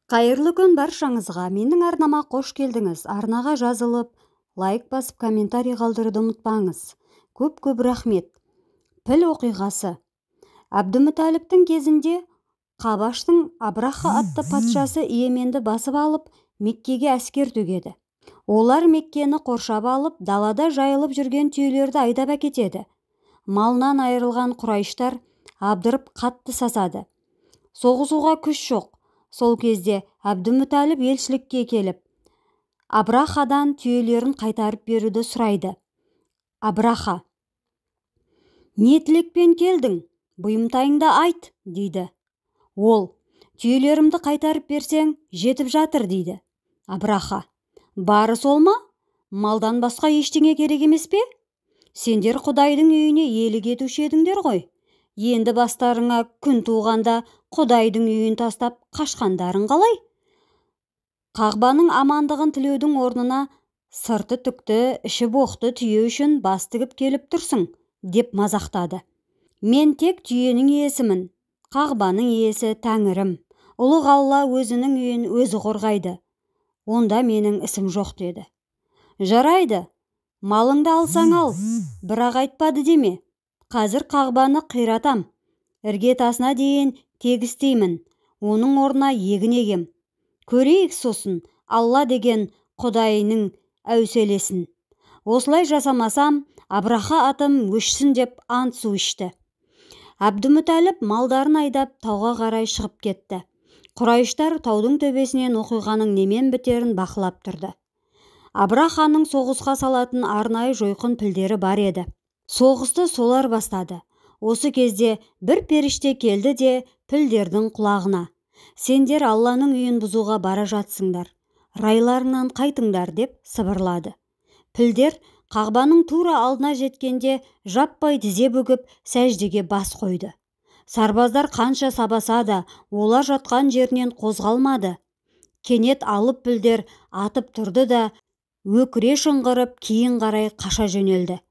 Қайырлы күн баршаңызға! Менің арнама қош келдіңіз. Арнаға жазылып, лайк басып, комментарий қалдыруды ұмытпаңыз. Көп-көп рахмет. Піл оқиғасы. Әбдімүтәліптің кезінде Қабаштың Абраха атты патшасы Йеменді басып алып, Меккеге әскер төгеді. Олар Меккені қоршап алып, далада жайылып жүрген түйелерді айдап әкетеді. Малынан айырылған құрайыштар абдырып қатты сасады. Соғысуға күш жоқ. Сол кезде Әбдімүтәліп елшілікке келіп, Абрахадан түйелерін қайтарып беруді сұрайды. Абраха: «Не тілекпен келдің? Бұйымтайыңды айт», дейді. Ол: «Түйелерімді қайтарып берсең, жетіп жатыр», дейді. Абраха: «Бары сол ма? Малдан басқа ештеңе керек емес пе? Сендер Құдайдың үйіне иелік етуші едіңдер ғой. Енді бастарыңа күн туғанда Құдайдың үйін тастап қашқандарың қалай? Қағбаның амандығын тілеудің орнына сырты түкті, іші боқты түйе үшін бас тігіп келіп тұрсың», деп мазақтады. «Мен тек түйенің иесімін, қағбаның иесі тәңірім. Ұлық Алла өзінің үйін өзі қорғайды. Онда менің ісім жоқ», деді. «Жарайды, малыңды алсаң ал, бірақ айтпады деме. Қазір қағбаны қиратам, іргетасына дейін тегістеймін, оның орнына егін егем. Көрейік сосын Алла деген Құдайының әуселесін. Осылай жасамасам, Абраха атым өшсін», деп ант су ішті. Әбдімүтәліп малдарын айдап тауға қарай шығып кетті. Құрайыштар таудың төбесінен оқиғаның немен бітерін бақылап тұрды. Абраханың соғысқа салатын арнайы жойқын пілдері бар еді. Соғысты солар бастады. Осы кезде бір періште келді де пілдердің құлағына: «Сендер Алланың үйін бұзуға бара жатсыңдар, райларыңнан қайтыңдар», деп сыбырлады. Пілдер қағбаның тура алдына жеткенде жаппай тізе бүгіп, сәждеге бас қойды. Сарбаздар қанша сабаса да, олар жатқан жерінен қозғалмады. Кенет алып пілдер атып тұрды да, өкіре шыңғырып кейін қарай қаша жөнелді.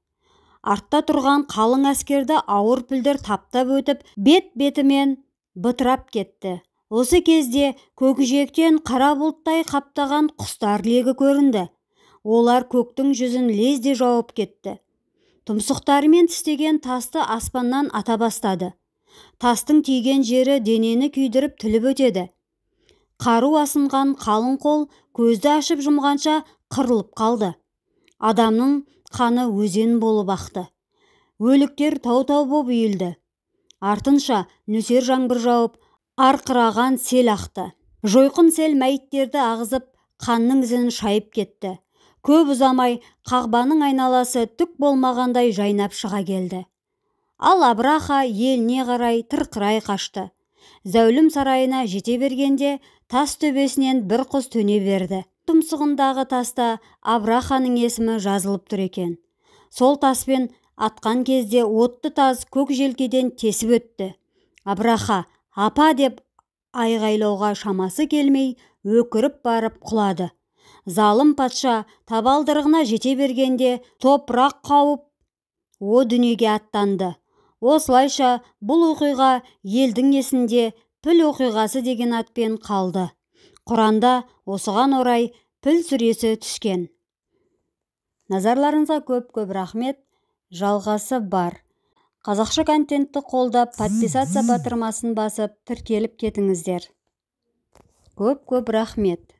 Артта тұрған қалың әскерді ауыр пілдер таптап өтіп, бет-бетімен бытырап кетті. Осы кезде көкжиектен қара бұлттай қаптаған құстар легі көрінді. Олар көктің жүзін лезде жауып кетті. Тұмсықтарымен тістеген тасты аспаннан ата бастады. Тастың тиген жері денені күйдіріп тіліп өтеді. Қару асынған қалың қол көзді ашып жұмғанша қырылып қалды. Адамның қаны өзен болып ақты. Өліктер тау-тау боп үйілді. Артынша нөсер жаңбыр жауып, арқыраған сел ақты. Жойқын сел мәйіттерді ағызып, қанның ізін шайып кетті. Көп ұзамай қағбаның айналасы түк болмағандай жайнап шыға келді. Ал Абраха еліне қарай тырқырай қашты. Зәулім сарайына жете бергенде тас төбесінен бір құс төне берді. Тұмсығындағы таста Абраханың есімі жазылып тұр екен. Сол таспен атқан кезде отты таз көк желкеден тесіп өтті. Абраха «Апа!» деп айғайлауға шамасы келмей, өкіріп барып құлады. Залым патша табалдырығына жете бергенде топырақ қауып, о дүниеге аттанды. Осылайша бұл оқиға елдің есінде піл оқиғасы деген атпен қалды. Құранда осыған орай Піл сүресі түскен. Назарларыңызға көп-көп рахмет. Жалғасы бар. Қазақша контентті қолдап, подписаться батырмасын басып, тіркеліп кетіңіздер. Көп-көп рахмет.